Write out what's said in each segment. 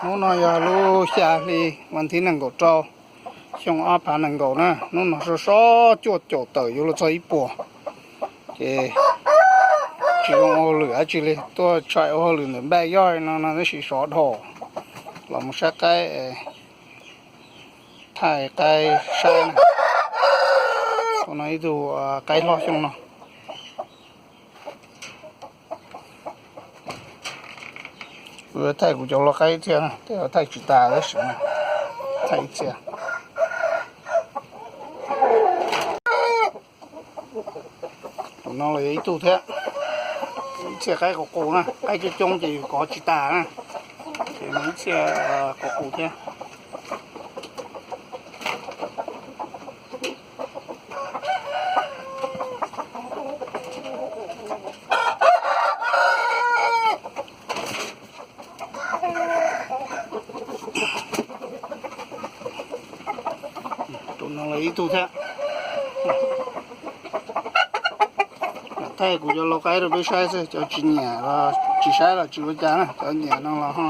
Hnub no yog lub xya hli vas thib nees nkaum rau, xyoo ob phav nees nkaum na. Hnub no sov sov cuaj caum tawm yuav luag txog ib puas. Ces tsis zoo ua hauj lwm dab tsi li, tuaj tshais ua hauj lwm ntawm npaj yoj no no tab sis sov dhau los mus saib qaib, thaij qaib saib na. Tus no ib tug qaib hlob xyoo no. Kuv yuav thaij kuv cov lau qaib thiab, tej zaum thaij tsis tas tab sis thaij ib txhia. Tus no los yog ib tug thiab, ib txhia qaib qus qus na, qaib coob coob ces yus kov tsis tas na, ces mus ib txhia qus qus thiab. Tus no los ib tug thiab. Thaij kuv cov lau qaib rau peb saib xwb, cov tsis nyiam los tsis saib los tsis ua cas na, cov nyiam no los ho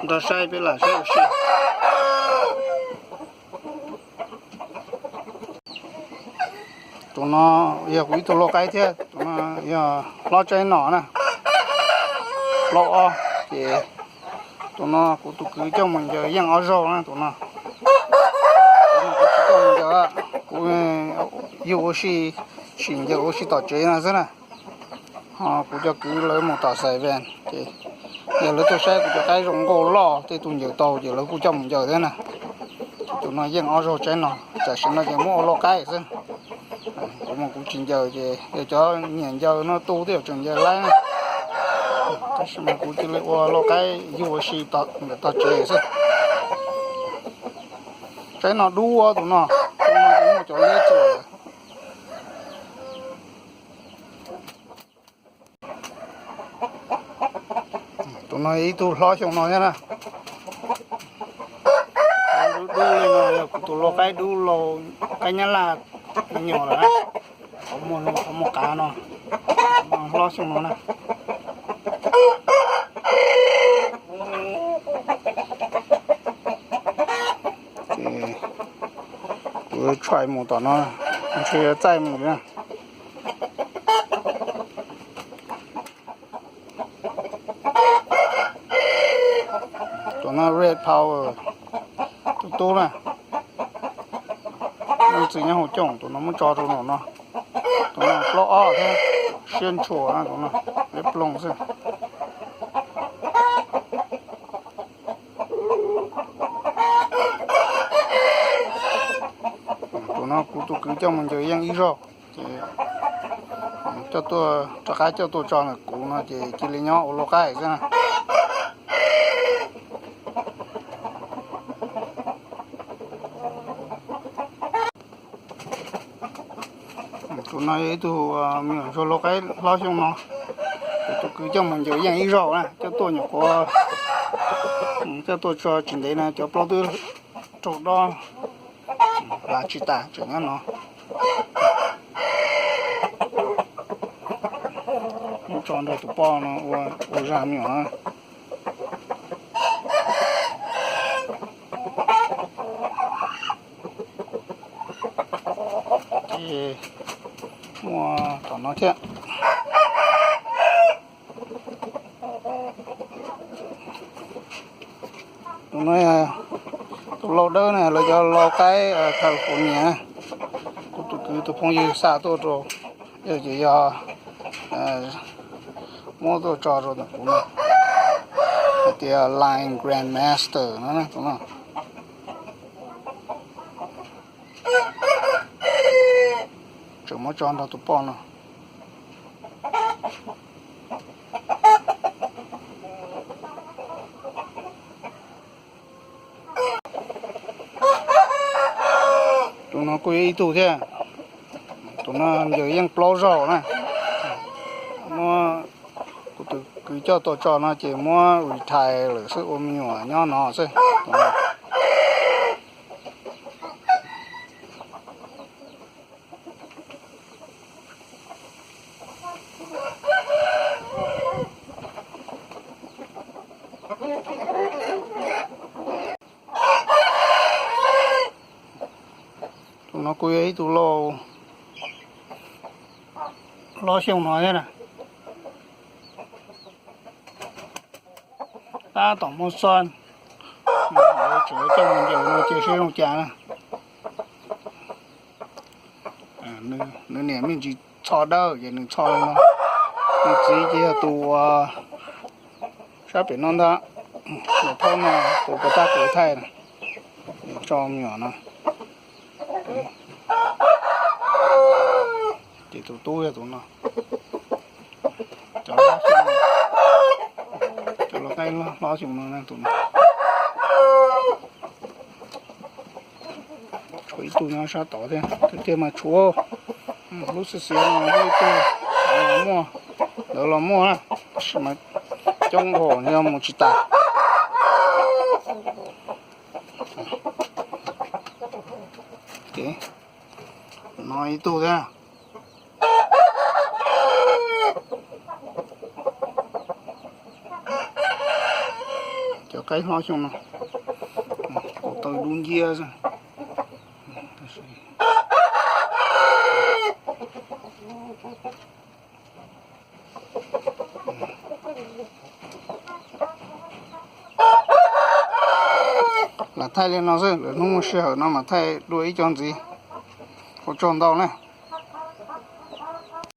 nrog saib peb lam saib ua si. Tus no yog kuv ib tug lau qaib thiab, tus no yog hlob tsaib no na, plaub ob, ces tus no kuv tus kwv coj mus ncaws yeej ob zaug na, tus no. Tus no kuv tsis coj mus ncaws, kuv yug ua si, sim ncaws ua si tom tsev no xwb na. Ho kuv cov kwv lawv mus tom Xais Vees ces yog lawv tuaj saib kuv cov qaib zoo nkauj loj tej tug ncaws tau ces lawv kuj coj mus ncaws thiab na. Ces tus no yeej ob zaug tsaib no, tam sim no ces muab ua lau qaib xwb. Kuv mas kuv tsis ncaws ces yog cov nyiam ncaws no tu twb yuav tseem ncaws laib na. Tab sis mas kuv cia li ua lau qaib yug ua si ntawm tog tsev xwb. Tsaib no dub tus no, tus no kuv muaj cov liab txuas. Tus no ib tug hlob xyoo no thiab na. Dub dub li no yog kuv tus lau qaib dub lau qaib nyab laj me nyuam lawm na. Qhov muag zoo qhov muag qav no, hlob xyoo no na. Ces kuv tshais mus tom no, ntshe yuav txaij mus na. Tus no Red Power, tus tub na, leej txiv nyob hauv cooj, tus no muab tso rau no no. Tus no plaub ob thiab, siab ntshua na, tus no liab ploog xwb. Tus no kuv tus kwv coj mus ncaws yeej ib zaug, ces coj tuaj, rov qab coj tuaj tso ntawm kuv no ces cia li nyob ua lau qaib xwb na. Tus no yog ib tug me nyuam ntsuag lau qaib hlob xyoo no, kuv tus kwv coj mus ncaws yeej ib zaug na, coj tuaj nyuam qhuav, coj tuaj tso tsis ntev na cov plaub twb raug dob, hlav tsis tas tseem nyob no. Muab tso nrog tus poj no ua zaj me nyuam na. Ces muaj tom no thiab. Tus no, tus lau dawb na, lawv cov lau qaib California, kuv tus kwv tus phooj ywg xa tuaj rau, yog ces yog muab tuaj tso rau ntawm kuv no, hais tias Line Grandmaster no tus no. Tseem muab tso nrog tus poj no. Tus no kuj yog ib tug thiab. Tus no ncaws yeej plaub zaug na. Muab kuv tus kwv coj tuaj tso no ces muab retire lawm xwb, ua me nyuam nyob no xwb. No kuj yog ib tug lauj, hlob xyoo no thiab na. Tab tom muaj xoj, tseem coj mus ncaws no cia seb zoo cas na. Nws niam me ntsis txho dawb ces nws txho li no. Nws txiv ces yog tus uas sab pem no ntag, nws thaum no tus puas tab kuv thaij na, nws tso me nyuam no. Ces tus tub yog tus no. Cov hlob xyoo, cov lau qaib hlob xyoo no tus no. Tshuav ib tug nyob sab tod thiab, tiag tiag mas tshuav. Lub xiav xiav no muaj ib tug, los muaj, ntawd los muaj na, tab sis mas coob npaum yog mus tsis tas. No ib tug thiab. Cov qaib hlob xyoo no, ko taw dub nciab xwb. Lam thaij li no xwb, lwm hnub muaj sij hawm no mam thaij dua ib co ntxiv. Ua tsaug ntau na.